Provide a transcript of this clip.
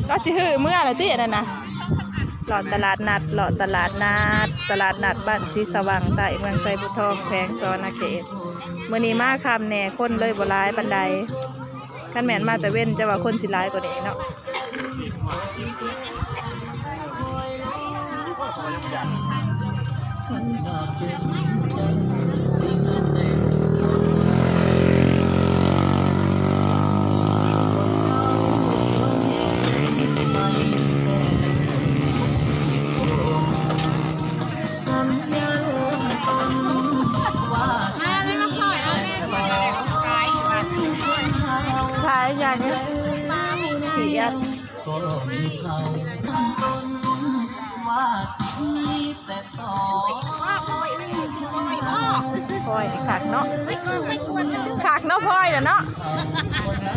ກໍຊິຮືເມືອແລ້ວຕິອັນນັ້ນນະ. ເລາະຕະຫຼາດນັດ ເລາະຕະຫຼາດນັດ ຕະຫຼາດນັດບ້ານສີສະຫວ່າງໃຕ້ ເມືອງໄຊບູທອງ ແຂວງສະຫວັນນະເຂດ. ມື້ນີ້ມາຄ່ຳແດ່ ຄົນເລີຍບໍ່ຫຼາຍປານໃດ. ຄັນແມ່ນມາແຕ່ເວັນ ຈະວ່າຄົນຊິຫຼາຍກວ່ານີ້ເນາະ. ຂາຍຫຍັງ? ເຂດ ພອຍນີ້ຄັກເນາະ ຄັກເນາະ ພອຍນະເນາະ.